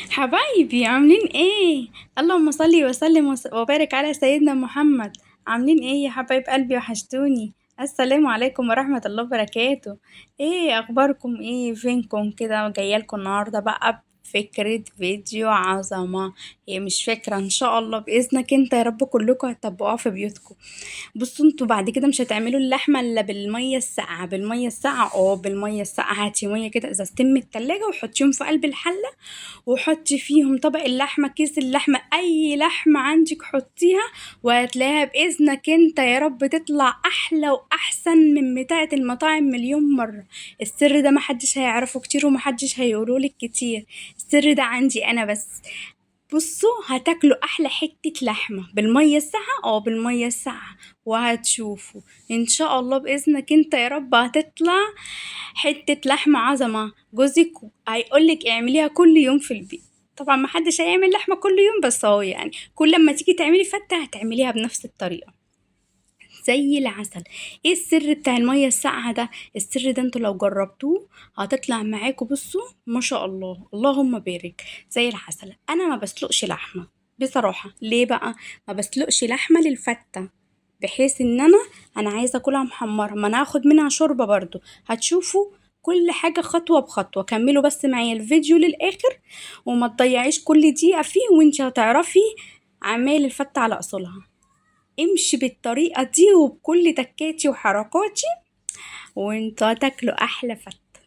حبايبي عاملين ايه؟ اللهم صلي وسلم وبارك على سيدنا محمد. عاملين ايه يا حبايب قلبي؟ وحشتوني. السلام عليكم ورحمة الله وبركاته. ايه اخباركم؟ ايه فينكم كده؟ جاية لكم النهارده بقى بفكره فيديو عظمه. هي مش فكرة، ان شاء الله باذنك انت يا رب كلكم هتطبقوها في بيوتكم. بصوا انتوا بعد كده مش هتعملوا اللحمة الا بالمية الساقعه. بالمية الساقعه، بالمية الساقعه. هاتي مية كده ازازتين من التلاجة وحطيهم في قلب الحلة، وحطي فيهم طبق اللحمة، كيس اللحمة، اي لحمه عندك حطيها، وهتلاقيها باذنك انت يا رب تطلع احلى واحسن من بتاعه المطاعم مليون مرة. السر ده محدش هيعرفه كتير ومحدش هيقولهولك كتير، السر ده عندي انا بس. بصوا هتاكلوا احلى حتة لحمه بالمية الساقعه، بالمية الساقعه، وهتشوفوا ان شاء الله باذنك انت يا رب هتطلع حتة لحمه عظمه. جوزك هيقولك اعمليها كل يوم في البيت. طبعا ما حدش هيعمل لحمه كل يوم، بس اهو كل لما تيجي تعملي فته هتعمليها بنفس الطريقة زي العسل. ايه السر بتاع المية الساقعه ده؟ السر ده انتوا لو جربتوه هتطلع معاكم بصوا ما شاء الله اللهم بارك زي العسل. انا ما بسلقش لحمه بصراحة. ليه بقى ما بسلقش لحمه للفته؟ بحيث ان انا عايزه اكلها محمرة، ما انا هاخد منها شوربة برضو. هتشوفوا كل حاجة خطوة بخطوة. كملوا بس معايا الفيديو للاخر وما تضيعيش كل دقيقة فيه، وانت هتعرفي اعمال الفته على اصولها. امشي بالطريقة دي وبكل تكاتي وحركاتي وانتوا هتاكلوا احلى فته.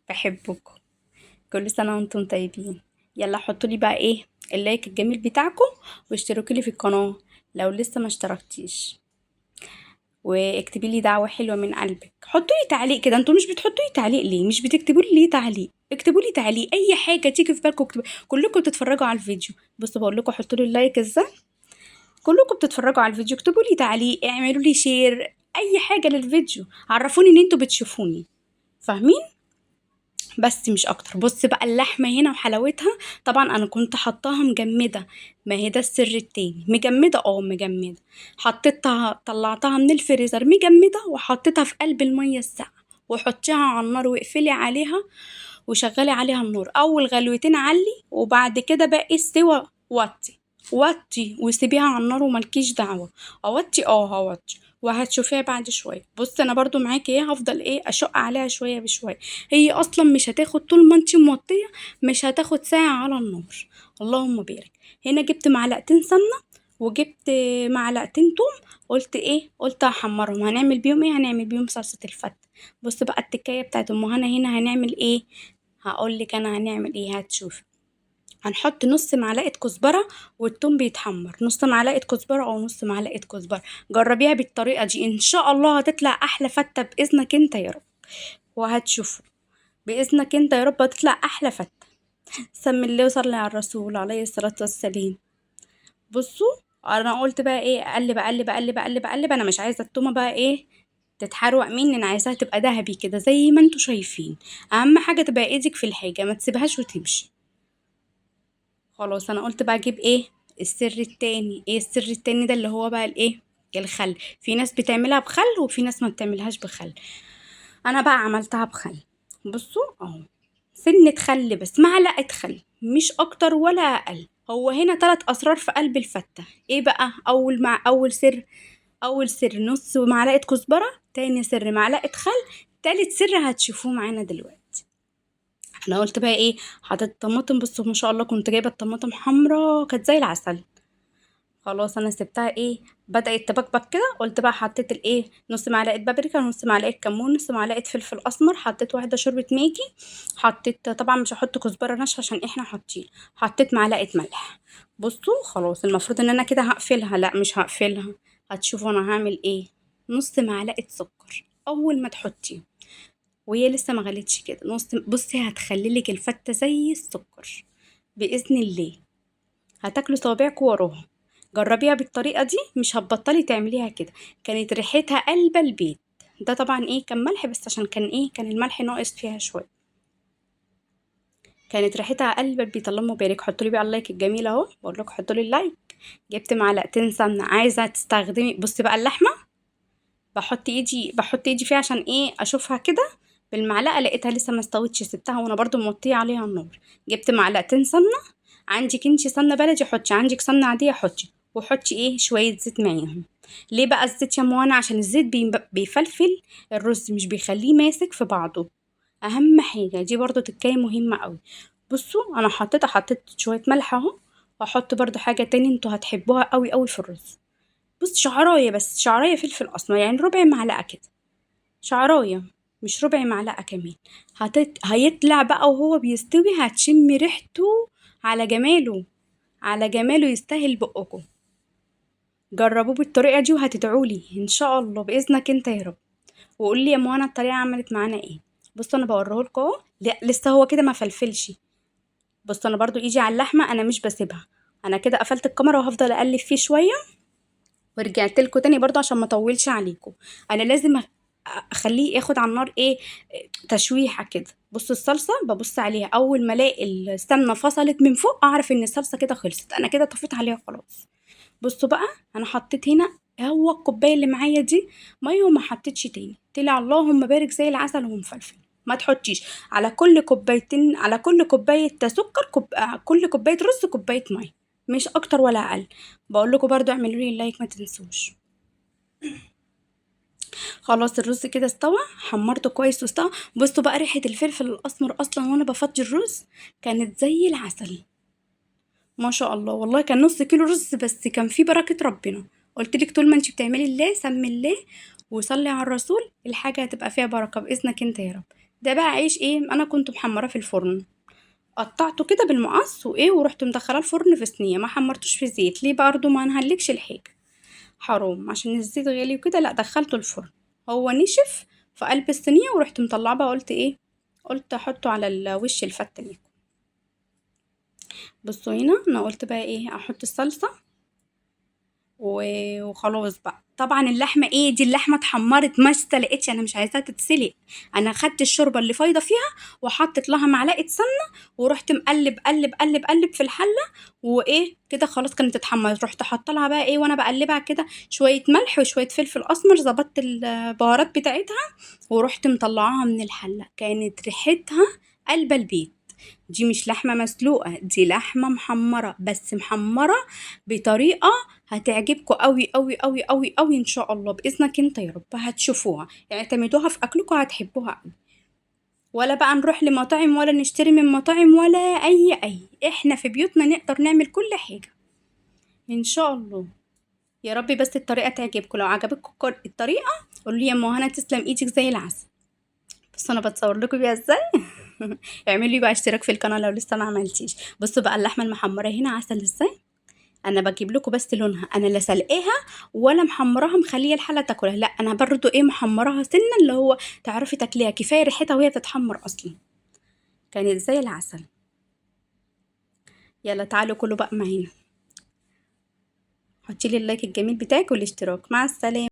بحبكم، كل سنة وانتم طيبين. يلا حطوا لي بقى ايه ال like الجميل بتاعكم، واشتركوا لي في القناة لو لسه ما اشتركتيش، واكتبي لي دعوه حلوة من قلبك. حطوا لي تعليق كده. انتوا مش بتحطوا لي تعليق ليه؟ مش بتكتبوا لي ليه تعليق؟ اكتبوا لي تعليق، اي حاجة تيجي في بالكم اكتبوا. كلكم بتتفرجوا على الفيديو، بصوا بقول لكم حطوا لي ال like ازاي. كلكم بتتفرجوا على الفيديو، اكتبوا لي تعليق، اعملوا لي share، اي حاجة للفيديو، عرفوني ان انتوا بتشوفوني، فاهمين؟ بس مش اكتر. بص بقى اللحمة هنا وحلاوتها. طبعا انا كنت حطاها مجمده، ما هي ده السر التاني، مجمده، مجمده. حطيتها، طلعتها من الفريزر مجمده، وحطيتها في قلب المية الساقعه، وحطيها على النار واقفلي عليها وشغلي عليها النار. اول غلوتين علي، وبعد كده باقي السوا وطي وطي وسيبيها على النار وملكيش دعوه. اوطي، هوطي وهتشوفيها بعد شوية. بص انا برضو معاكي ايه، هفضل ايه اشق عليها شوية بشوية. هي اصلا مش هتاخد طول ما انتي موطيه، مش هتاخد ساعة على النار. اللهم بارك. هنا جبت معلقتين سمنه وجبت معلقتين توم، قلت ايه، قلت هحمرهم. هنعمل بيهم ايه؟ هنعمل بيهم صلصه الفته. بص بقى التكايه بتاعت ام هنا هنا هنعمل ايه، هقول لك انا هنعمل ايه، هتشوفي. هنحط نص معلقه كزبره والثوم بيتحمر، نص معلقه كزبره او نص معلقه كزبره. جربيها بالطريقة دي ان شاء الله هتطلع احلى فته باذنك انت يا رب، وهتشوفوا باذنك انت يا رب هتطلع احلى فته. سمي الله وصلي على الرسول عليه الصلاة والسلام. بصوا انا قلت بقى ايه، اقلب اقلب اقلب اقلب اقلب. انا مش عايزه التومه بقى ايه تتحروق مني، انا عايزاها تبقى ذهبي كده زي ما انتوا شايفين. اهم حاجة تبقى ايدك في الحاجة، ما تسيبهاش وتمشي. خلاص انا قلت بقى اجيب ايه السر التاني. ايه السر التاني ده؟ اللي هو بقى الايه، الخل. في ناس بتعملها بخل وفي ناس ما بتعملهاش بخل. انا بقى عملتها بخل. بصوا اهو، سنة خل بس، معلقة خل، مش اكتر ولا اقل. هو هنا 3 اسرار في قلب الفتة. ايه بقى؟ اول سر، اول سر نص معلقة كزبرة، تاني سر معلقة خل، تالت سر هتشوفوه معانا دلوقتي. انا قلت بقى ايه، حطيت طماطم. بصوا ما شاء الله كنت جايبه الطماطم حمراء كانت زي العسل. خلاص انا سبتها ايه، بدات تبكبك كده. قلت بقى حطيت الايه، نص معلقه بابريكا، نص معلقه كمون، نص معلقه فلفل اسمر، حطيت واحدة شوربة ماجي، حطيت طبعا مش هحط كزبره ناشفة عشان احنا حاطين، حطيت معلقه ملح. بصوا خلاص المفروض ان انا كده هقفلها. لا مش هقفلها، هتشوفوا انا هعمل ايه. نص معلقه سكر اول ما تحطيه وهي لسه ما غلتش كده، نص. بصي هتخلي لك الفته زي السكر باذن الله، هتاكلوا صوابعكم وراها. جربيها بالطريقة دي مش هتبطلي تعمليها كده. كانت ريحتها قلب البيت. ده طبعا ايه، كان ملح بس عشان كان ايه، كان الملح ناقص فيها شوية. كانت ريحتها قلب البيت. اللهم بارك. حطوا لي بقى ال like الجميل اهو، بقول لكم حطوا لي ال like. جبت معلقتين سمنه، عايزه تستخدمي. بصي بقى اللحمة بحط ايدي فيها عشان ايه، اشوفها كده بالمعلقه. لقيتها لسه ما استوتش، سبتها وانا برضو موطيه عليها النار. جبت معلقتين سمنه عندك انتي سمنه بلدي حطي، عندك سمنه عادية حطي، وحطي ايه شوية زيت معاهم. ليه بقى الزيت يا موانا؟ عشان الزيت بيفلفل الرز، مش بيخليه ماسك في بعضه. اهم حاجة دي برضو تكايه مهمة قوي. بصوا انا حطيت شوية ملح اهو، واحط برضو حاجة تاني انتوا هتحبوها قوي قوي في الرز. بص شعرايه بس، شعرايه فلفل اسمر، يعني ربع معلقه كده، شعرايه مش ربع معلقه كمان. هيطلع بقى وهو بيستوي هتشمي ريحته على جماله، على جماله، يستاهل بقكم. جربوه بالطريقة دي وهتدعولي ان شاء الله باذنك انت يا رب. وقولي يا موانا الطريقة عملت معانا ايه. بصوا انا بوريهولكوا اهو، لا لسه هو كده ما فلفلش. بصوا انا برضو ايجي على اللحمة، انا مش بسيبها، انا كده قفلت الكاميرا وهفضل اقلب فيه شوية، ورجعت لكم تاني برضو عشان ما اطولش عليكم. انا لازم اخليه ياخد على النار ايه تشويحه كده. بصوا الصلصه ببص عليها، اول ما الاقي السمنة فصلت من فوق اعرف ان الصلصه كده خلصت، انا كده طفيت عليها خلاص. بصوا بقى انا حطيت هنا هو الكوباية اللي معايا دي مية وما حطيتش تاني، طلع اللهم بارك زي العسل ومفلفل. ما تحطيش على كل كوبايتين، على كل كوباية سكر كل كوباية رز كوباية مية، مش اكتر ولا اقل. بقول لكم برضو اعملوا لي لايك ما تنسوش. خلاص الرز كده استوى، حمرته كويس واستوى. بصوا بقى ريحه الفلفل الاسمر اصلا وانا بفضي الرز كانت زي العسل ما شاء الله. والله كان نص كيلو رز بس كان فيه بركة ربنا. قلت لك طول ما انت بتعملي الله سمي الله وصلي على الرسول، الحاجة هتبقى فيها بركة باذنك انت يا رب. ده بقى عيش ايه انا كنت محمراه في الفرن، قطعته كده بالمقص وايه ورحت مدخلاه الفرن في صينية، ما حمرتوش في زيت. ليه برضه؟ ما نهلكش الحاجة حرام عشان الزيت غالي وكده، لا دخلته الفرن هو نشف في قلب الصينية ورحت مطلعاه بقى. قلت ايه؟ قلت احطه على الوش الفته ليكم. بصوا هنا انا قلت بقى ايه احط الصلصه وخلاص بقى. طبعا اللحمة ايه دي، اللحمة اتحمرت ما استلقتش، انا مش عايزاها تتسلق. انا خدت الشوربة اللي فايضه فيها وحطيت لها معلقه سمنه ورحت مقلب قلب قلب قلب في الحلة وايه كده خلاص كانت اتحمرت. رحت حاطه لها بقى ايه وانا بقلبها كده شوية ملح وشوية فلفل اسمر، ظبطت البهارات بتاعتها ورحت مطلعاها من الحلة. كانت ريحتها قلب البيت. دي مش لحمه مسلوقة، دي لحمه محمرة، بس محمرة بطريقة هتعجبكم قوي قوي قوي قوي قوي ان شاء الله باذنك انت يا رب. هتشوفوها اعتمدوها في اكلكم هتحبوها قوي. ولا بقى نروح لمطاعم ولا نشتري من مطاعم ولا اي، احنا في بيوتنا نقدر نعمل كل حاجة ان شاء الله يا ربي. بس الطريقة تعجبكم، لو عجبتكم الطريقة قولوا لي يا ام هنا تسلم ايدك زي العسل. بس انا بتصور لكم بيها ازاي. اعملوا لي بقى اشتراك في القناة لو لسه ما عملتيش. بصوا بقى اللحمة المحمره هنا عسل ازاي، انا بجيب لكم بس لونها، انا لا سلقاها ولا محمراها مخليه الحلة تاكلها، لا انا برضو ايه محمراها سنة اللي هو تعرفي تاكليها، كفاية ريحتها وهي بتتحمر اصلا، كانت زي العسل. يلا تعالوا كلوا بقى معانا، حطي لي ال like الجميل بتاعك والاشتراك. مع السلامة.